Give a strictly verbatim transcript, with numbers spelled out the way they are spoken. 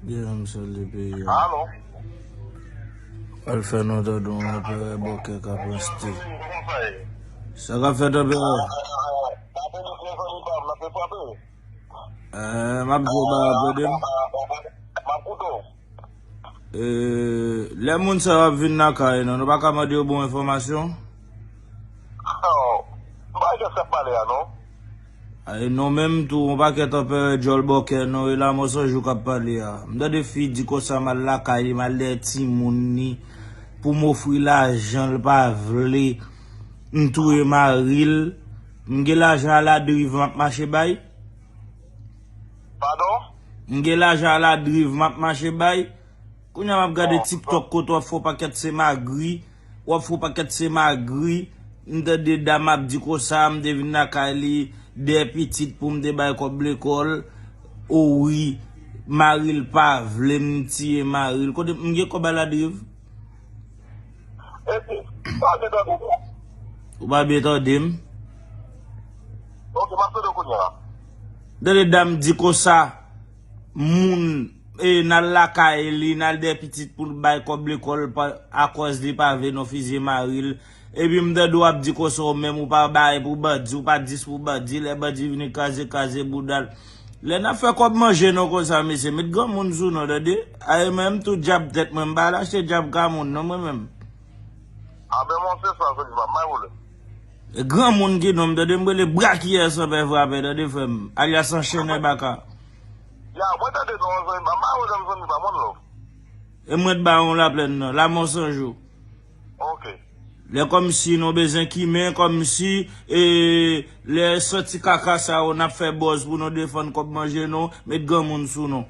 Deja m salye peyi a. Alo. Al fè nou tande yon anperè bòkè k ap anste. Sa k ap fèt anperè? Eh, m ap di w ba brother m. Eh, lè moun sa yo ap vin lakay nou, nou pa ka mande yo bon enfòmasyon? Oh, m pa wè kiyès k ap pale a non. Ay, non, menm tou, yon pakèt anperè djòl bòkè, non, e Lamò San Jou k ap pale a. M tande fi di konsa m al lakay li, m al dèyè timoun li, pou m ofri lajan, l pa vle, m touye mari l, m gen lajan a la driv m ap mache bay. Padon? M gen lajan a la driv m ap mache bay. Kounye a m ap gade TikTok kote w ap fè yon pakèt se magri, w ap fè yon pakèt se magri. M tande dam ap di konsa, m te vin lakay li, de pitit pou m te bay kòb lekòl. O wi, mari l pa vle m tiye mari l. Kote m gen kòb a la driv? Epi, pa gen tande. Ou pa byen tande m? Ok, m ap tande w kounye a. Tande dam di konsa, moun, e, n al lakay li, n al dèyè pitit pou l bay kòb lekòl pa, akòz li pa vle nou fizye mari l. Epi m tande w ap di konsa ou menm ou pa bay pou bandi, ou pa dis pou bandi, lè bandi vini kraze, kraze bouda l. Lè n ap fè kòb manje nou konsa, mesye, met granmoun sou nou, tande. Ay, mwen menm tou djab tèt mwen, m pa al achte djab ka moun, non, mwen menm. Aben, mwen se sa, se li pa may wole. E granmoun ki non m, tande, m rele Brakiyè Sanpè Frapè, tande, frè m, alyas Anchennen Baka. Ya, mwen tande non, zanmi pa m, may wole m, zanmi pa m, one love. E mwen t ba yon laplèn nan, Lamò San Jou. Ok. Lè kòmsi nou bezwen kimen, kòmsi, e, lè santi kaka sa yo, n ap fè buzz pou nou defann kòb manje nou, met granmoun sou nou.